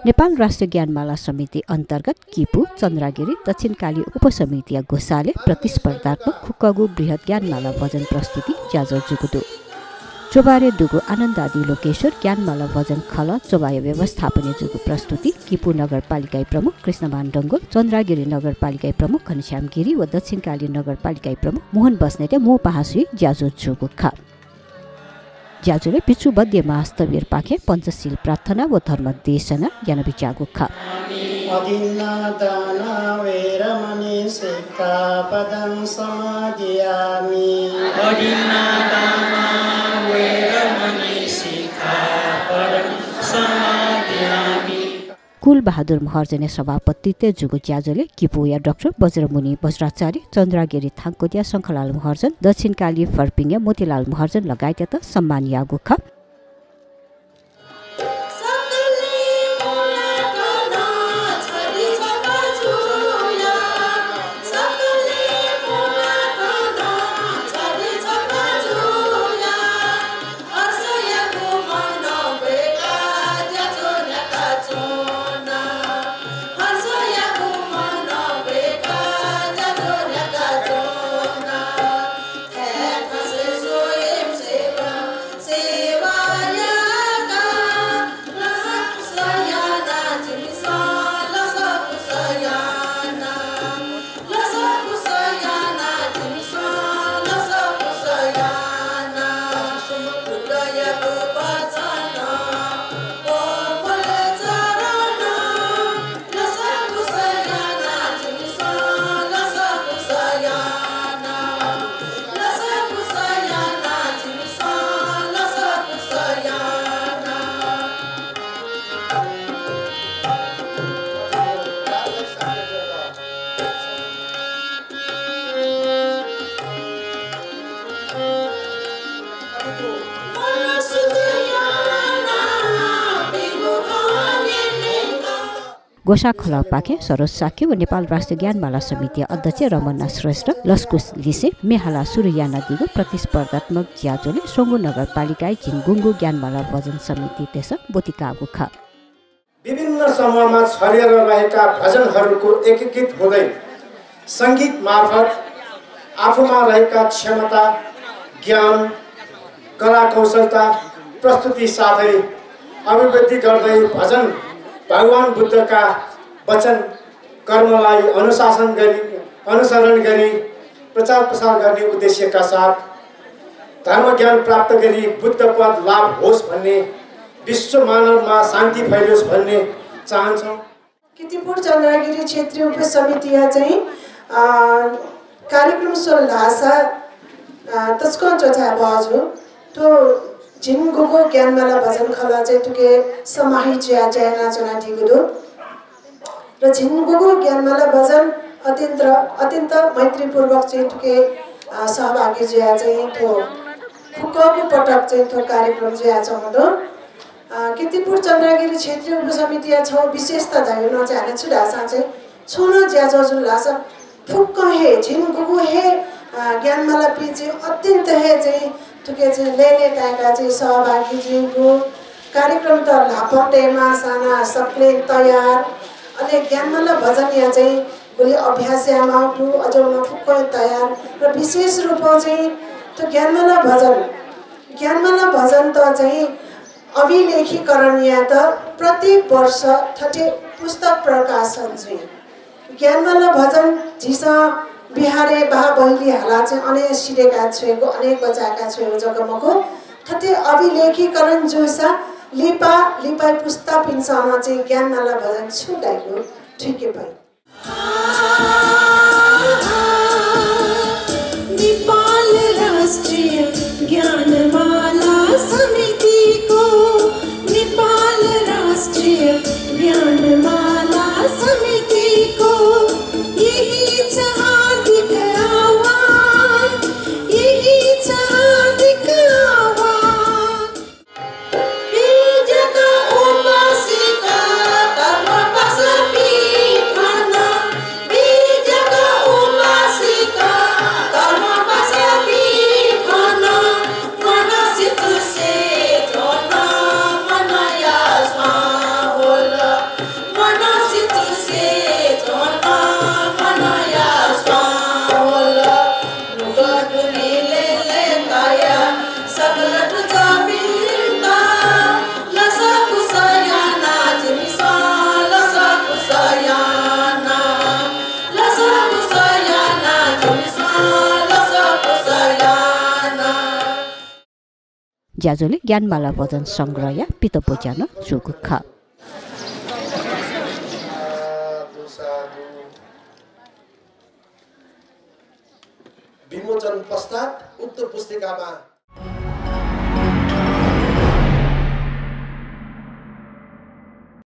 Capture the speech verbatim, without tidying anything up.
नेपाल राष्ट्रिय ज्ञानमाला समिति अन्तर्गत किपू, चन्द्रागिरी, दक्षिणकाली उपसमितिया ग्वसालय् प्रतिस्पर्धात्मक खुक्कगु बृहत् ज्ञानमाला भजन प्रस्तुति ज्याझ्वः जूगु दु। च्वभारय् दुगु आनन्द आदि लोकेश्वर ज्ञानमाला भजन खलः च्वभाया व्यवस्थापनय् जूगु प्रस्तुति किपू नगरपालिकाया प्रमुख कृष्णमान डंगोल, चन्द्रागिरी नगरपालिकाया प्रमुख घनश्याम गिरी व दक्षिणकाली नगरपालिकाया प्रमुख मोहन बस्नेतया मू पाहां स्वयाः ज्याझ्वः जूगु खः। ज्याझ्वलय् भिक्षु बद्य महास्थविरपाखें पञ्चशील प्रार्थना व धर्म देशना यानाबिज्याःगु खः। अदिन्नादाना वेरमणि सिक्खापदं समादियामि। अदिन्नादाना वेरमणि सिक्खापदं समादियामि। कुलबहादुर महर्जनया सभापतित्वय् जूगु ज्याझ्वलय् किपूया डाक्टर बज्रमुनि बज्राचार्य, चन्द्रागिरी थांगकोटया शंखलाल महर्जन, दक्षिणकाली फर्पिङया मोतीलाल महर्जन लगायतयात सम्मान याःगु खः। ग्वसाः खलःपाखें सरोज शाक्य व नेपाल राष्ट्रिय ज्ञानमाला समितिया अध्यक्ष रमना श्रेष्ठ लसकुस लिसें म्ये हालाः सुरु यानादीगु प्रतिस्पर्धात्मक ज्याझ्वलय् स्वंगू नगरपालिकाया झिंगुंगू ज्ञानमाला भजन समितितय्सं ब्वति काःगु खः। विभिन्न समूहमा छरिएर रहेका भजनहरूको एकीकृत हुँदै संगीत मार्फत आफूमा रहेका क्षमता, ज्ञान, कला कौशलता प्रस्तुति साथै अभिव्यक्ति गर्दै भजन भगवान बुद्धका वचन कर्मलाई अनुशासन गरी, अनुसरण गरी प्रचार प्रसार गर्ने उद्देश्यका साथ धर्म ज्ञान प्राप्त गरी बुद्ध पद लाभ होस् भन्ने, विश्व मानवमा शान्ति फैलोस् भन्ने चाहन्छौँ। कीर्तिपुर चन्द्रागिरी क्षेत्रीय उपसमितिया चाहिँ, अ, कार्यक्रम स्वल धाःसा, अ, तसकं च्वछाये बहःजू। थ्व झिंगुगु ज्ञानमाला भजन खलः चाहिँ थुके समाहित जुयाः ज्या यानाच्वनादीगु दु। र झिंगुगु ज्ञानमाला भजन अत्यन्त, अत्यन्त मैत्रीपूर्वक चाहिँ थुके, अ, सहभागी जुयाः चाहिँ थ्व फुक्कगु पटक चाहिँ थ्व कार्यक्रम जुयाच्वंगु दु। अ, कीर्तिपुर चन्द्रागिरी क्षेत्रीय उपसमितिया छगू विशेषता धयागु नं चाहिँ हानं छु धाःसा चाहिँ छुं नं ज्याझ्वः जुल धाःसा फुक्कं हे झिंगुगु हे, अ, ज्ञानमालापिं चाहिँ अत्यन्त हे चाहिँ थुके चाहिँ लय्‌लय् ताय्‌काः चाहिँ सहभागी जुइगु, कार्यक्रमत ल्हापं तयेमाःसां नं सकलें तयार, अले ज्ञानमाला भजनया चाहिँ गुलि अभ्यास यायेमाःगु, अज्याःगु नं फुक्कं तयार। र विशेष रूपं चाहिँ थ्व ज्ञानमाला भजन, ज्ञानमाला भजनत चाहिँ अभिलेखीकरण यायेत प्रत्येक वर्ष थथे पुस्तक प्रकाशन जुइ। ज्ञानमाला भजन झीसं बिहारय् बहाः बहिली हालाः चाहिँ अन हे सिधय्‌का छ्वयेगु, अन हे क्वचाय्‌का छ्वयेगु जक मखु, थथे अभिलेखीकरण जूसा लिपा, लिपाया पुस्तापिन्सं नं चाहिँ ज्ञानमाला भजन छु धाइगु थुइके फइ। नेपाल राष्ट्रिय ज्ञानमाला समितिको, नेपाल राष्ट्रिय ज्ञानमाला समितिको यही छ हार्दिक आह्वान, यही छ हार्दिक आह्वान। पीठका उपासिका धर्मपासापिं थन ज्याझ्वलय् ज्ञानमाला भजन संग्रहया पितब्वज्या नं जूगु खः। विमोचन पश्चात् उक्त पुस्तिकामा